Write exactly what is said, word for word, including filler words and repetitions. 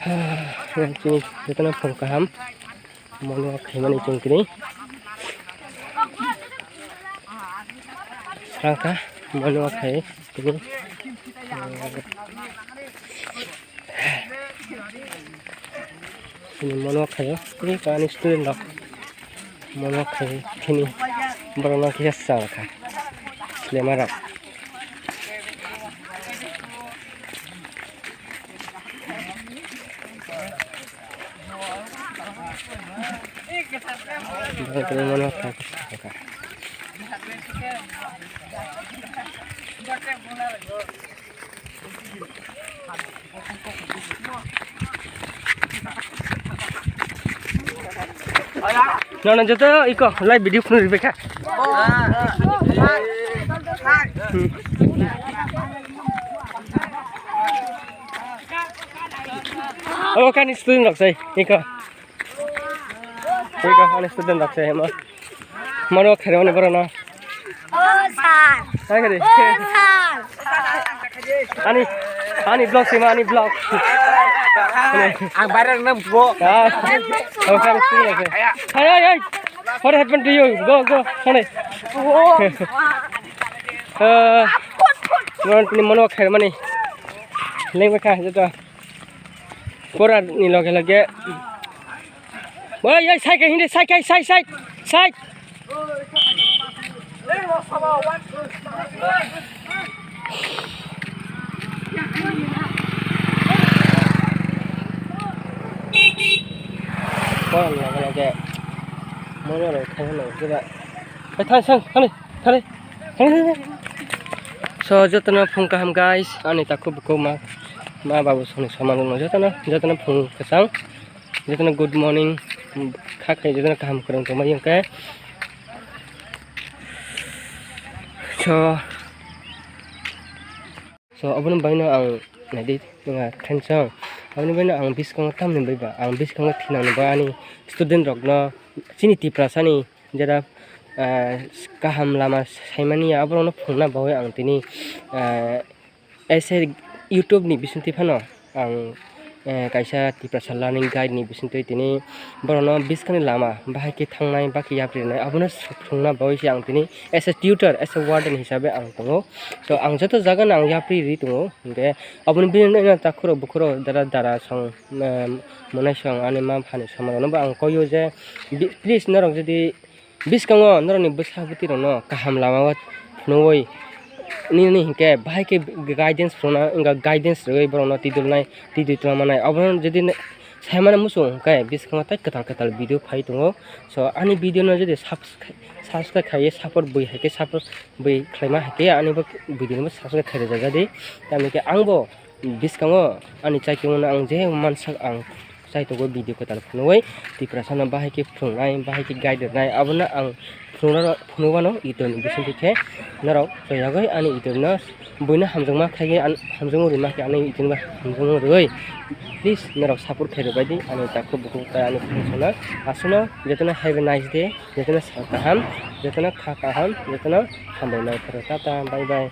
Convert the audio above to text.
Ah, chini jotono phung kaham. Mono khaimani chwng tini. Srangkha mono khai tini. Chini mono khaio. Tini ani student rok mono khai tini. Borokno kisa chal kha. Lema rok. Nono joto iko live video phone ribekha. Hmm. Obo kani student rok sai, iko. Iko, ani student rok sai, mo. Mono khairokni borokno. O sir. Hai kari. O sir. Ani, ani vlog sima, ani vlog. Ang viral na bo. Ah. Obo kani student rok sai. Hai, hai, hai. What happened to you? Go, go. Hani. Eh, mono khairokmani. Lengbe kha, joto. Pora ni loge loge. Oi, oi, sai kai hindi, sai kai, sai, sai, sai. Pora ni loge loge. Mono rok thang no, jeba. Oi, thang, thang, thang, thang, thang, thang. So, jotono phung kaham, guys. Ani takhuk bukhuk ma, ma babu songni soman rokno jotono, jotono phung kwchang. Jotono good morning, kha khe jotono kaham kwrwng tongmani hwnkhe. So, so, aboni bagwino ang naidi wngkha khensong. Aboni bagwino ang biskango tamni bagwi ba, ang biskango thinangni ba ani student rokno, chini Tiprasani jera, ah, kaham lama saimani ya, aborokno phungna bagwi ang tini, ah, S A YouTube ni bisingtwi phano ang, eh, kaisa Tiprasa learning guide ni bisingtwi tini borokno bwskangni lama bahai khe thangnai, bahai khe yapri rwnai, abono phunukna bagwi se ang tini as a tutor, as a warden hisabe ang tongo. So, ang joto jagano ang yapri rwi tongo, hinkhe aboni bini takhurok bukhurok dara dara song, eh, monai song ani ma phani somanrokno bo ang koio je, bi-, please norok jodi bwskango norokni bwsa bwtwirokno kaham lamao phunugwi nini hinkhe bahai khe guidance phunukna wngkha, guidance rwgwi borokno twi dulnai, twi dui tongna manai. Abono jodi saimano muchung hinkhe bwskango tei kwtal kwtal video phai tongo. So, ani video no jodi subs-, subscribe khaiwi support bui hai khe support bui khlaima hai khe ani bo video no bo subscribe khai rwjak di. Tamni khe ang bo bwskango ani chaichomano ang je mansak ang chaitokgo video kwtal phunugwi Tiprasano bahai khe phunuknai, bahai khe guide rwnai, abono ang phunuknano, phunukmano YouTube ni bisingtwi khe norok choyagwi ani YouTube no buino hamjakma khaigwi, hamjakma rwima khe ani YouTube no hamjakma rwgwi please norok support khai rwbaidi ani takhuk bukhuk tei ani fans no. Aswkno jotono have a nice day, jotono sal kaham, jotono kha kaham, jotono hambai nai phuru. Tata, bye bye.